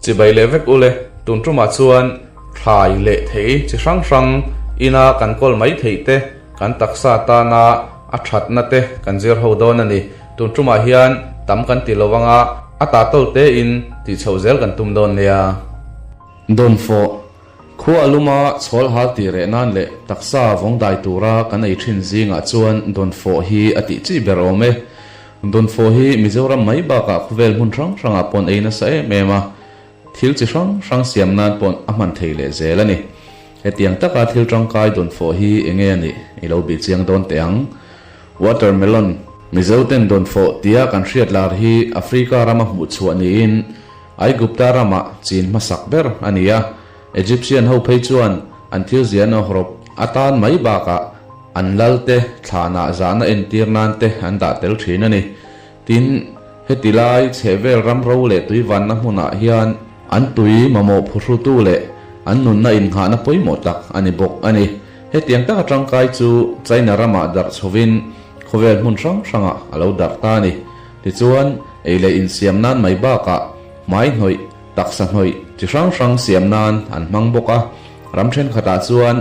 Chibai leh vek ule, tun tumah chuan thlai leh thei chi hrang hrang ina kan kawl mai theih te, kan taksa tana a thatna te kan zir ho dawn a ni. Tun tumah hian tam kan ti lo anga a ta tawl tein tih chhoh zel kan tum dawn nia. Dawnfawh, Khua a luma chhawl hal tih reh nan leh taksa vawng dai tura kan ei thin zingah chuan dawnfawh hi a tih chi ber awm e. Dawnfawh hi Mizoram mai bakah khawvel hmun hrang hrangah pawn ei nasa em em a, thil chi hrang hrang siam nan pawn a hman thei leh zel a ni. Hetiang taka thil tangkai dawnfawh hi enge a nih i lo bih chiang dawn teh ang. Watermelon, Mizoten dawnfawh tia kan hriat lar hi Africa rama hmuh chhuah niin Aigupta ramah chin hmasak ber a ni a, Egyptian ho phei chuan an thil ziahna hawrawp atan mai bakah an lalte thlanah zahna entir nan te an dah tel thin a ni. Tin, heti lai chhehvel ram ro leh tuivanna hmunah hian an tui mamawh phuhrutu leh an nunna innghahna pawimawh tak a ni bawk a ni. Hetiang taka tangkai chu China ramah darh chhovin khawvel hmun hrang hrangah a lo darh ta a ni. Tichuan, ei leh insiam nan mai bakah hmai hnawih, taksa hnawih chi hrang hrang siam nan an hmang bawk a, ram thenkhatah chuan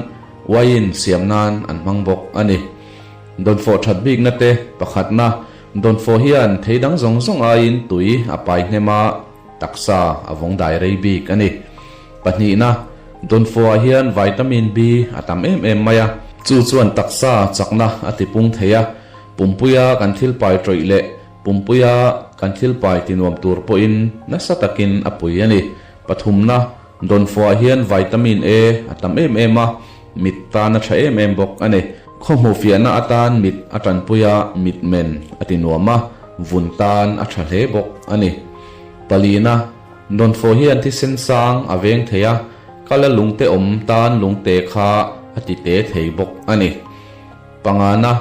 wine siam nan an hmang bawk a ni. Dawnfawh that bikna te pakhatna, dawnfawh hian thei dang zawng zawng aiin tui a pai hnem a, taksa a vawng dai rei bik a ni. Pahnihna, dawnfawhah hian vitamin B a tam em em mai a, chu chuan taksa chakna a tipung thei a, Pumpuia kan thil pai tawih leh pumpuia kan thil pai tinuam tur pawhin nasa takin a pui a ni. Pathumna, dawnfuah hian vitamin A a tam em em a, mit tan a tha em em bawk a ni. Khaw hmuhfiahna atan mit a tanpui a, mit men a tinuam a, vun tan a tha hle bawk a ni. Palina, dawnfuah hian thisen sang a veng thei a, kala lungte awm tan lungte kha a ti te thei bawk a ni. Pangana,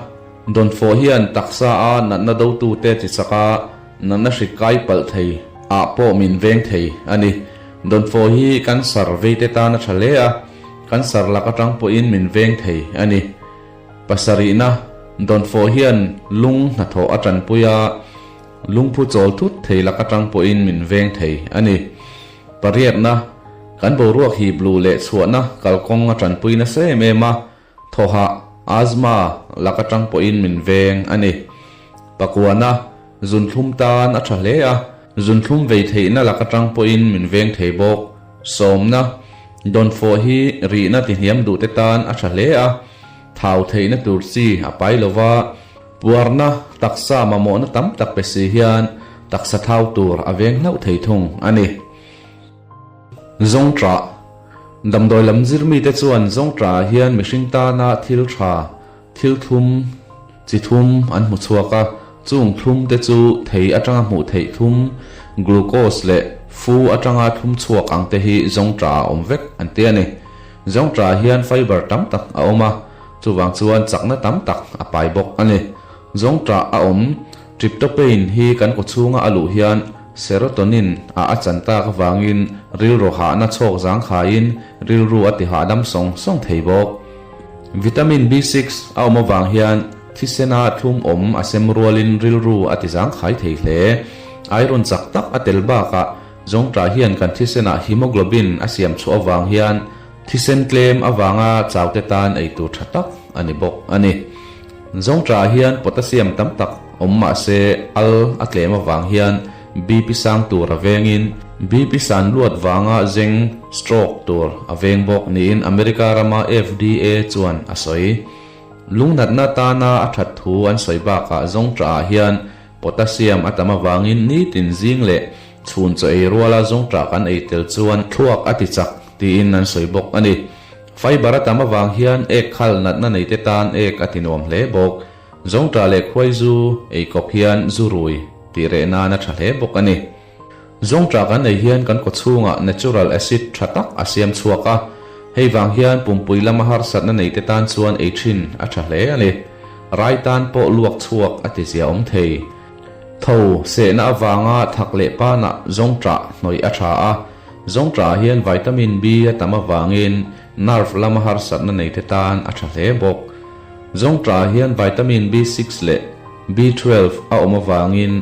dawnfawh hian taksa a natna dotute chi chak a, natna hri kai palh thei ah pawh min veng thei a ni. Dawnfawh hi cancer veite tan a tha hle a, cancer lak atang pawhin min veng thei a ni. Pasarihna, dawnfawh hian lung hnathawh a tanpui a, lungphu chawl thut thei lak atang pawhin min veng thei a ni. Pariatna, kan boruak hip luh leh chhuahna kalkawng a tanpui nasa em em a, Thawhah asthma lak atang pawhin min veng a ni. Pakuana zunthlum tan a tha hle a, zunthlum vei theihna lak atang pawhin min veng thei bawk. Sawmna, dawnfawh hi rihna tihniam duhte tan a tha hle a, thau theihna tur chi a pai lo va, puarna, taksa mamawhna tam tak pe si hian taksa thau tur a veng hlauh thei thung a ni. Zawngṭah, Damdawi lam zir mite chuan zawngṭah ah hian mihring tana thil ṭha, thil thlum, chi thum an hmu chhuak a, chung thlum te chu thei aṭanga hmuh theih thlum, glucose leh fu aṭanga thlum chhuak ang te hi zawngṭah ah awm vek an ti a ni. Zawngṭah ah hian fiber tam tak a awm a, chuvang chuan chakna tam tak a pai bawk a ni. Zawngṭah a awm Tryptopane hi kan kawchhunga a luh hian serotonin a a chan tak avangin rilru hahna chhawk zangkhaiin rilru a ti hahdam sawng sawng thei bawk. Vitamin B6 a awm avang hian thisena thlum awm a sem rualin rilru a ti zangkhai thei hle. Iron chak tak a tel bakah zawngṭah hian kan thisenah hemoglobin a siam chhuah avang hian thisen tlem avanga chaute tan eitur ṭha tak a ni bawk a ni. Zawngṭah hian potassium tam tak awm mah se al a tlem avang hian BP sang tur a vengin BP san luat vanga zeng, stroke, tur a veng bawk niin America rama FDA chuan a sawi. Lungnatna tana a that thu an sawi bakah zawngṭahah hian potassium a tam avangin nitin zing leh chhun chaw ei ruala zawngṭah kan ei tel chuan thluak a ti chak tiin an sawi bawk a ni. Fiber a tam avang hian ek khal natna neite tan ek a ti nuam hle bawk. Zawngṭah leh khuai zu ei kawp hian zu rui tih reh nan a ṭha hle bawk a ni. Zawngṭah kan ei hian kan kawchhungah natural acid ṭha tak a siam chhuak a, hei vang hian pumpui lama harsatna neite tan chuan ei ṭhin a ṭha hle a ni. Rai tan pawh luak chhuak a ti zia awm thei. Tho sehna avanga thak leh panah zawngṭah hnawih a ṭha a, Zawngṭah hian vitamin B a tam avangin nerve lama harsatna neite tan a ṭha hle bawk. Zawngṭah hian vitamin B6 leh B12 a awm avangin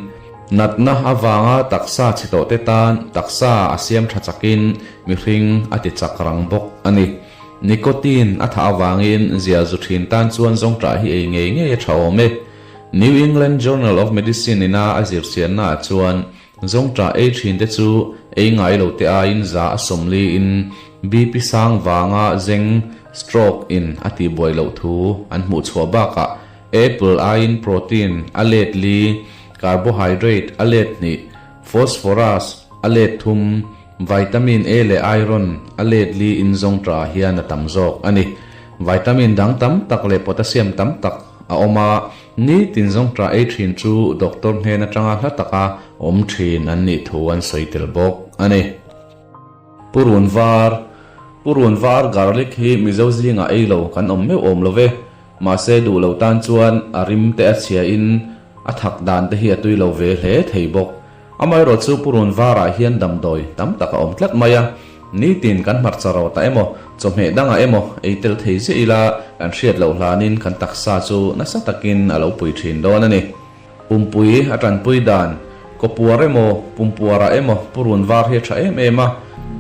Natna avanga taksa chhe tawhte tan taksa a siam tha chakin mihring a ti chak rang bawk a ni. Nicotine a thah avangin zia zu thin tan chuan zawngṭah hi ei ngei ngei a tha awm e. New England Journal of Medicine ina a zirchianna ah chuan zawngṭah ei thin te chu ei ngai lo te aiin za a sawmli in BP sang vanga zeng, stroke, in a tihbuai loh thu an hmuh chhuah bakah Apple aiin protein a let li, carbohydrate a let hnih, phosphorus a let thum, vitamin A leh iron a let li in zawngṭah ah hian a tam zawk a ni. Vitamin dang tam tak leh potassium tam tak a awm a, nitin zawngṭah ei ṭhin chu doctor hnen aṭanga hla taka awm ṭhin an nih thu an sawi tel bawk a ni. Purun var, Purun var garlic hi Mizo zingah ei lo kan awm meuh awm lo ve. Mahse duh lo tan chuan a rim te a chhia in a thak dan te hi a tui lo ve hle thei bawk. Amaherawh chu purun varah hian damdawi tam tak a awm tlat mai a, nitin kan hmarcha rawt ah emaw chawhmeh dangah emaw ei tel thei ziah ila kan hriat loh hlanin kan taksa chu nasa takin a lo pui thin dawn a ni. Pumpui a tanpui dan, kawpuar emaw, pumpuarah emaw purun var hi a tha em em a.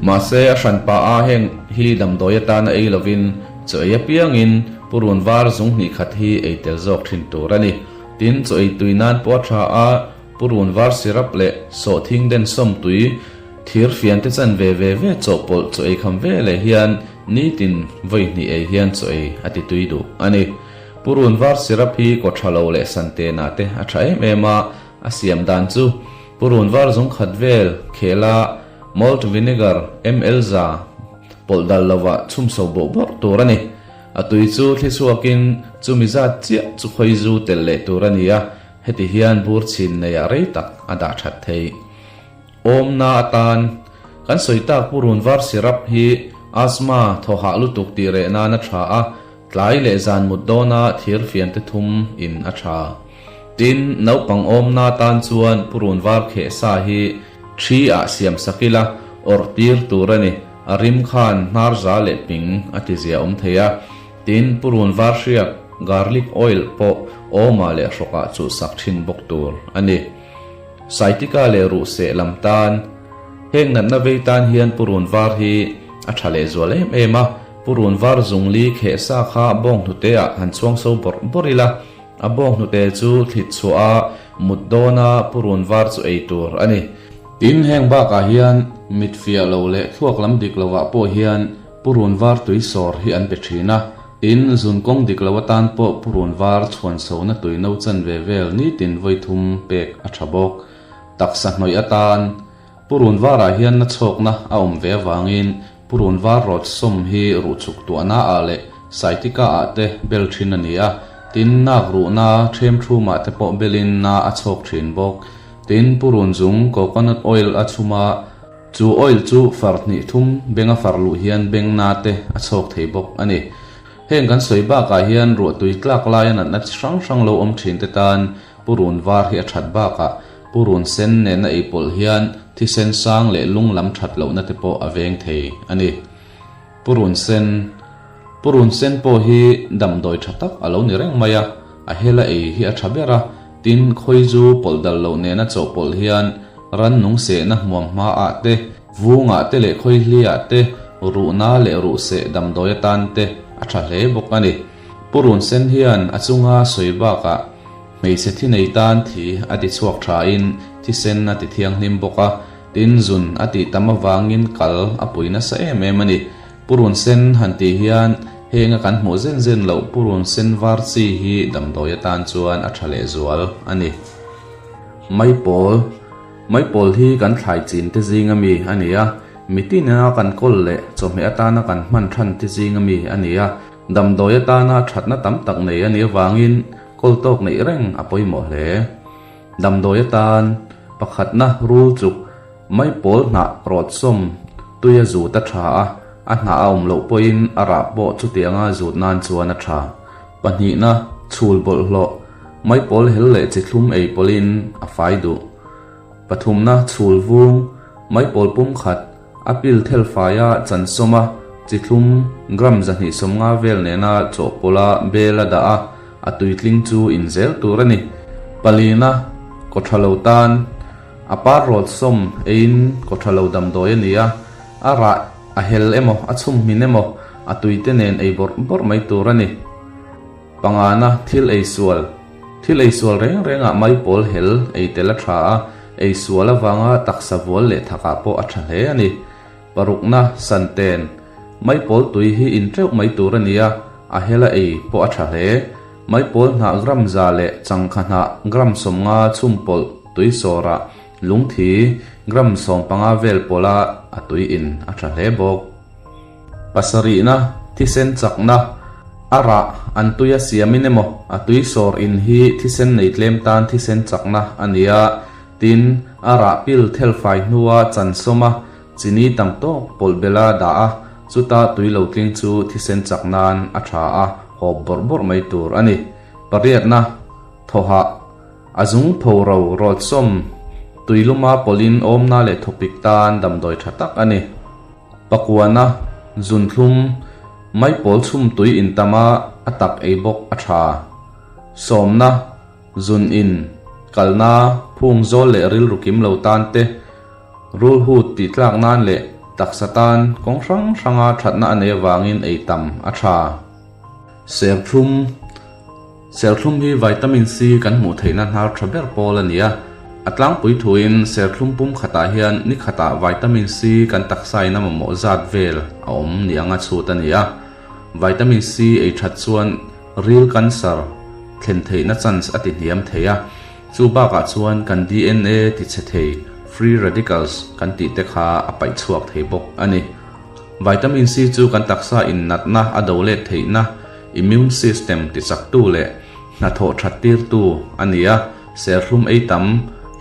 Mahse, a hran pah a heng hi damdawi atana ei lovin chaw ei apiangin purun var zung hnih khat hi ei tel zawk thin tur a ni. Tin, chaw ei tui nan pawh a tha a, purun var syrup leh sawhthing den sawm tui thir fian te chan ve ve ve chawhpawlh chaw ei kham ve leh hian nitin vawi hnih ei hian chaw ei a ti tui duh a ni. Purun var syrup hi kaw tha lo leh san te na te a tha em em a, a siam dan chu purun var zung khat vel khela malt vinegar ml za pawlh dal lova chhum so bawh bawrh tur a ni. A tui chu thli chhuakin chumi zat chiah chu khawi zu telh leh tur a ni a, heti hian bur chhin neiah rei tak a dah that theih. Awmna atan kan sawi tak purun var syrup hi asthma thaw hah lutuk tih reh nan a tha a, Tlai leh zan mut dawna thir fiante thum in a tha. Tin, naupang awmna tan chuan purun var kheh sa hi thi ah siam sak ila awrh tir tur a ni. A rim khan hnar za leh ping a ti zia awm thei a. Tin, purun var hriak, garlic oil, pawh awmah leh hrawkah chuh sak thin bawk tur a ni. Saitika leh ruhseh lam tan, heng natna vei tan hian purun var hi a tha leh zual em em a. Purun var zungli kheh sa kha bawng hnute ah han chhuang so bawrh bawrh ila, a bawng hnute chu thlit chhuah a mut dawn a purun var chu ei tur a ni. Tin, heng bakah hian mit fiah lo leh thluak lam dik lo ah pawh hian purun var tui sawr hi an pe thin a, tin, zun kawng dik lo atan pawh purun var chhuan sona tui no chanve vel nitin vawi thum pek a tha bawk. Taksa hnawih atan Purun varah hian na chhawkna a awm ve avangin purun var rawt sawm hi ruh chuk tuahna ah leh saitika ah te bel thin a ni a, tin nak ruhna them thumah te pawh belin na a chhawk thin bawk. Tin purun zung coconut oil a chhum a, chu oil chu far hnih thum benga far luh hian beng na te a chhawk thei bawk a ni. Heng kan sawi bakah hian ruahtui tlak laia natna chi hrang hrang lo awm thin te tan purun var hi a that bakah Purun sen nena ei pawlh hian thisen sang leh lung lam that lohna te pawh a veng thei a ni. Purun sen Purun sen pawh hi damdawi tha tak a lo ni reng mai a, a hela ei hi a tha ber a, tin khawizu pawlh dal loh nena chawhpawlh hian rannung sehna hmuam hmaah te, vungah te leh khawihliah te, ruhna leh ruhseh damdawi atan te a tha hle bawk a ni. Purun sen hian a chunga sawi bakah Hmeichhe thi nei tan thi a ti chhuak thain thisen a ti thianghlim bawk a, tin zun a tih tam avangin kal a pui nasa em em a ni. Purun sen han tih hian henga kan hmuh zen zen loh purun sen var chi hi damdawi atan chuan a tha lehzual a ni. Maipawl Maipawl hi kan thlai chin te zinga mi a ni a, mitin ina kan kawl leh chawhmeh atana kan hman than te zinga mi a ni a, damdawi atana thatna tam tak nei a nih avangin Kawl tawk neih reng a pawimawh hle. Damdawi atan pakhatna rul chuk maipawl hnah rawt sawm tui a zut a tha a, a hnah a awm loh pawhin a rah pawh chutianga zut nan chuan a tha. Pahnihna chhul bawlhhlawh maipawl hel leh chi thlum ei pawlhin a fai duh. Pathumna chhul vung maipawl pum khat A pil thel faia chan sawm a, chi thlum gram 250 vel nena chawhpawlha bel a dah a, a tuitling chu in zel tur a ni. Palina, kaw tha lo tan. A par rawt sawm eiin kawtha lo damdawi a ni a, a rah a hel emaw a chhum hmin emaw a tuite nen ei bawrh bawrh mai tur a ni. Pangana thil ei sual. Thil ei sual reng rengah maipawl hel ei tel a tha a, ei sual avanga taksa vual leh thakah pawh a tha hle a ni. Parukna, Santen, Maipawl tui hi in teuh mai tur a ni a, a hela ei pawh a tha hle. Maipawl hnah gram za leh changkha hnah gram 50 chhum pawlh tui sawrah lungthi gram 15 vel pawlha a tui in a tha hle bawk. Pasarihna, thisen chakna, a rah an tuia siamin emaw a tui sawr in hi thisen nei tlem tan thisen chakna a ni a, tin, a rah pil thelfai hnua chan sawma chini tam tawk pawlh bela dah a, chuta tui lo tling chu thisen chak nan a tha a, hawp bawrh bawrh mai tur a ni. Pariatna, thawhah a zung pho ro rawt sawm tui luma pawlhin awmna leh thawpik tan damdawi tha tak a ni. Pakuana, zunthlum, maipawl chhum tui intama a tak ei bawk a tha. Sawmna, zun in, kalna, phung zawl leh rilru kim lo tan te, rulhut tih tlak nan leh taksa tan kawng hrang hranga thatna a nei avangin ei tam a tha. Serthlum, Serthlum hi vitamin C kan hmuh theihna hnar tha ber pawl a ni a. A tlangpui thuin serthlum pum khatah hian ni khatah vitamin C kan taksain a mamawh zat vel a awm ni anga chhut a ni a. Vitamin C ei that chuan ril cancer thlen theihna chance a ti hniam thei a. Chu bakah chuan kan DNA ti chhe thei free radicals kan tih te kha a paih chhuak thei bawk a ni. Vitamin C chu kan taksa in natna a do let theihna immune system ti chaktu leh hnathawh that tirtu a ni a, serthlum ei tam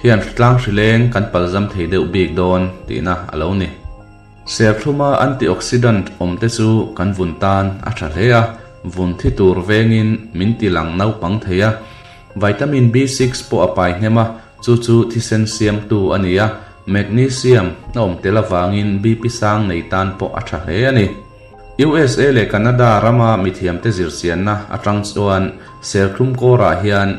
hian tlang hrileng kan palzam thei deuh bik dawn tihna a lo ni. Serthluma antioxidant awm te chu kan vun tan a tha hle a, vun thi tur vengin min ti lang naupang thei a. Vitamin B6 pawh a pai hnem a, chu chu thisen siamtu a ni a, magnesium a awm tel avangin BP sang nei tan pawh a tha hle a ni. USA leh Canada rama mithiamte zirchianna atang chuan serthlum kawrah hian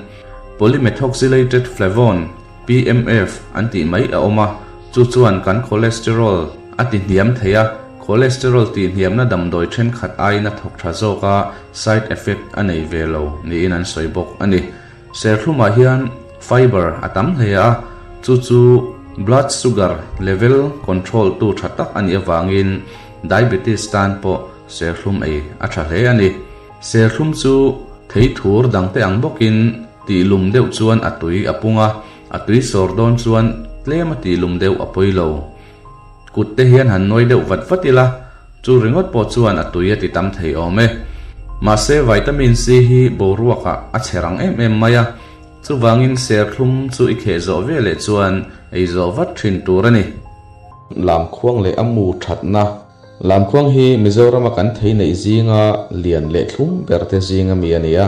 polymethoxylated flavone, PMF, an tih mai a awm a, chu chuan kan cholesterol a ti hniam thei a, cholesterol tihhniamna damdawi thenkhat aiin a thawk tha zawk a, side effect a nei ve lo niin an sawi bawk a ni. Serthlumah hian fiber a tam hle a, chu chu blood sugar level control tu tha tak a nih avangin diabetes tan pawh serthlum ei a tha hle a ni. Serthlum chu thei thur dangte ang bawkin tihlum deuh chuan a tui a pung a, a tui sawr dawn chuan tlem a tihlum deuh a pawi lo. Kut te hian han nuai deuh vat vat ila, chu ringawt pawh chuan a tui a ti tam thei awm e. Mahse vitamin C hi boruakah a che rang em em mai a, chuvangin serthlum chu i kheh zawh veleh chuan ei zawh vat thin tur a ni. Lamkhuang leh a mu thatna. Lamkhuang hi Mizorama kan thei neih zinga lian leh thlum ber te zinga mi a ni a,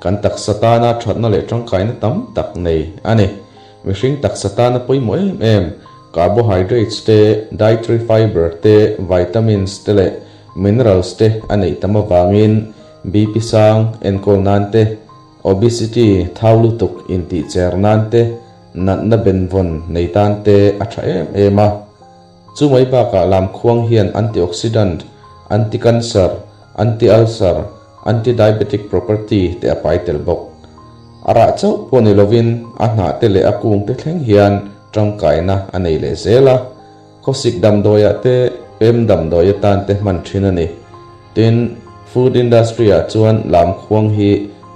kan taksa tana thatna leh tangkaina tam tak nei a ni. Mihring taksa tana pawimawh em em, carbohydrates te, dietary fiber te, vitamins te leh minerals te a neih tam avangin BP sang enkawl nan te, obesity, thau lutuk intihcher nan te, natna benvawn nei tan te a tha em em a. Chu mai bakah lamkhuang hian antioxidant, anti-cancer, anti-ulcer, anti-diabetic property te a pai tel bawk. A rah chauh pawh ni lovin a hnah te leh a kung te thleng hian tangkaina a nei leh zel a. Khawsik damdawiah te pem damdawi atan te hman thin a ni. Tin, food industry ah chuan lamkhuang hi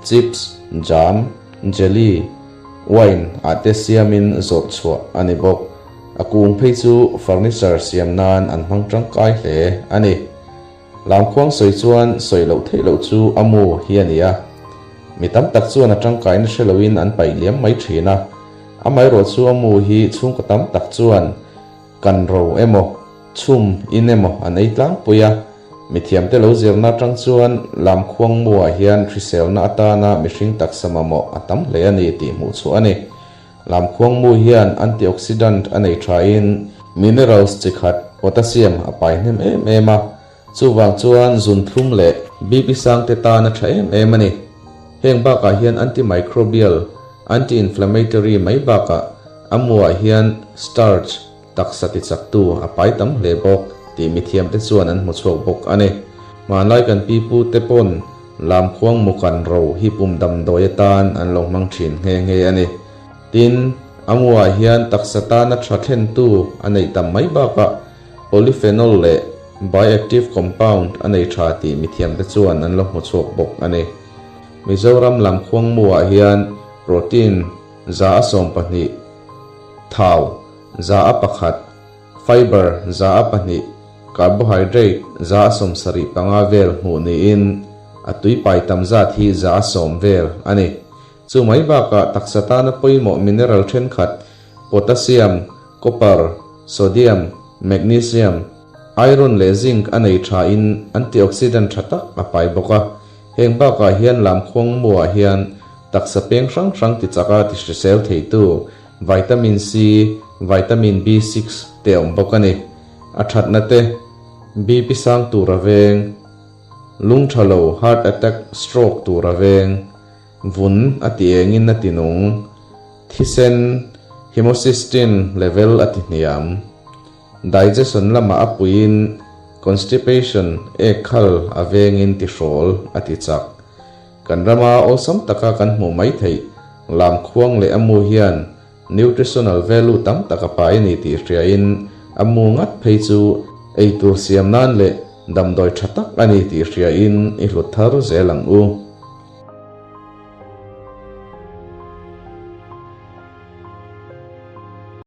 chips, jam, jelly, wine ah te siamin zawrh chhuah a ni bawk. A kung phei chu furniture siam nan an hmang tangkai hle a ni. Lamkhuang sawi chuan sawi loh theih loh chu a mu hi a ni a. Mi tam tak chuan a tangkaina hre loin an paih liam mai thin a. Amaherawh chu a mu hi chhungkaw tam tak chuan kan ro emaw, chhum in emaw an ei tlangpui a. Mithiamte lo zirna atang chuan Lamkhuang muah hian hriselna atana mihring taksa mamawh a tam hle a ni tih hmuh chhuah a ni. Lamkhuang mu hian antioxidant a nei thain minerals chi khat potassium a pai hnem em em a, chuvang chuan zunthlum leh BP sangte tan a tha em em a ni. Heng bakah hian antimicrobial, anti-inflammatory mai bakah A muah hian starch taksa tichaktu a pai tam hle bawk tih mithiamte chuan an hmu chhuak bawk a ni. Hmanlai kan pipute pawn lamkhuang mukan ro hi pum damdawi atan an lo hmang thin nghe nghe a ni. Tin, a muah hian taksa tana tha thlentu a neih tam mai bakah polyphenol leh bioactive compound a nei tha tih mithiamte chuan an lo hmu chhuak bawk a ni. Mizoram lamkhuang muah hian protein 112, thau 101, fiber 102, carbohydrate 75 vel hmuh niin a tuipai tam zat hi 110 vel a ni. Chu mai bakah taksa tana pawimawh mineral thenkhat potassium, copper, sodium, magnesium, iron leh zinc a nei thain antioxidant tha tak a pai bawk a. Heng bakah hian lamkhuang muah hian taksa peng hrang hrang ti chaka ti hrisel theitu vitamin C, vitamin B6 te a awm bawk a ni. A thatna te, BP sang tur a veng, lung tha lo, heart attack, stroke tur a veng, vun a ti engin a ti nung, thisen, homocysteine level a ti hniam. Digestion lamah a puiin constipation, ek khal a vengin tihrawl a ti chak. Kan rama awlsam taka kan hmuh mai theih lamkhuang leh a mu hian nutritional value tam tak a pai a ni tih hriain a mu ngat phei chu eitur siam nan leh damdawi tha tak a ni tih hriain i hlut thar zel ang u.